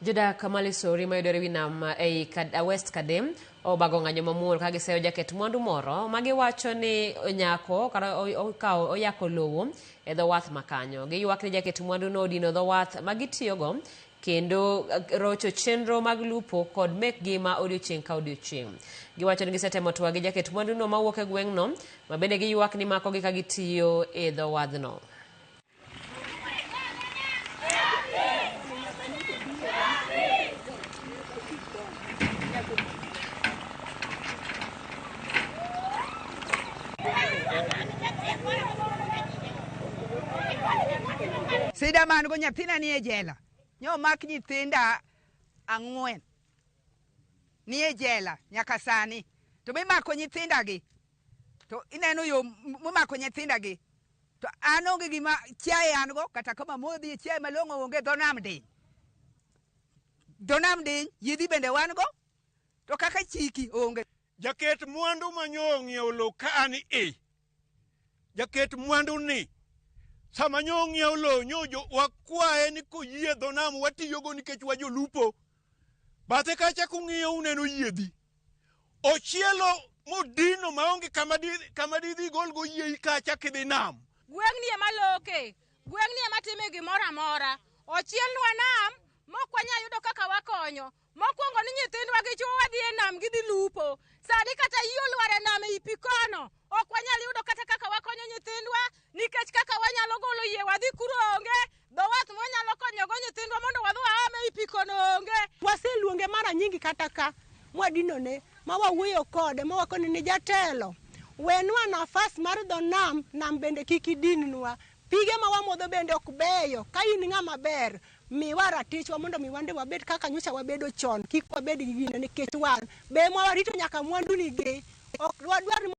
Jodak ma Lesori mayudore wi nam ei West Kadem obago ng'anyo mamuol ka giseyo jaket mwandu moro ma giwacho ni nyako kata okawo oyako lowo e dho wath ma kanyo. Giywak ni jaket mwandu no odino dho wath ma gitiyogo kendo rocho chenro mag lupo kod mekgi ma odiochieng' ka odiochieng'. Giwacho ni gisetemo twak gi jaket mwandu no mawuok e gweng'no ma bende giywak ni makogi ka gitiyo e dho wadhno. Sida man go nyathina ni e jela. Nyomak nyithinda 4 ni e jela nyaka sani. To mimako nyithindagi, to ineno yo momako nyithindagi. To an onge gima chiaye an go, kata kama modhi chiaye malong'o onge, dho nam diny. Dho nam diny, yiedhi bende wan go, to kaka chiki onge. Jaket mwandu manyo ong'iewo lowo ka an i. Jaket mwandu ni sama nyo ong'iewo lowo nyo jo wakwaye ni koyie dho nam watiyogo nikech wajolupo. Bathe kacha kung'iyo uneno yiedhi. Ochielo modino maonge kama didhi golgo yiei kacha kidhi nam. Gweng'ni ema loke, gweng'ni ema time gimoro amora. Ochielnwa nam, mok wanyal yudo kaka wakonyo. Mokwongo ni nyithindwa gi chwo wadhi e nam gidhi lupo. Sani kata yie olwar e nam ei pi kono, ok wanyal yudo kata kaka wakonyo nyithindwa, nikech kaka wanyalo golo yie wadhi kuro onge, dho wath mwanyalo konyogo nyithindwa mondo wadhi waam ei pi kono onge. Waseluonge mara nyingi kata ka mwadinone, ma wawuoyo kode, ma wakone ni jatelo, wenwa nafas mar dho nam, nam bende kik idinnwa. Pige ma wamodho bende ok beyo. Ka in ng'ama ber, miwa ratichwa mondo mi wande wabed kaka nyocha wabedo chon, kik wabed gi gino nikech wan be mwa warito nyaka mwandu ni gi. Ok wadwar ni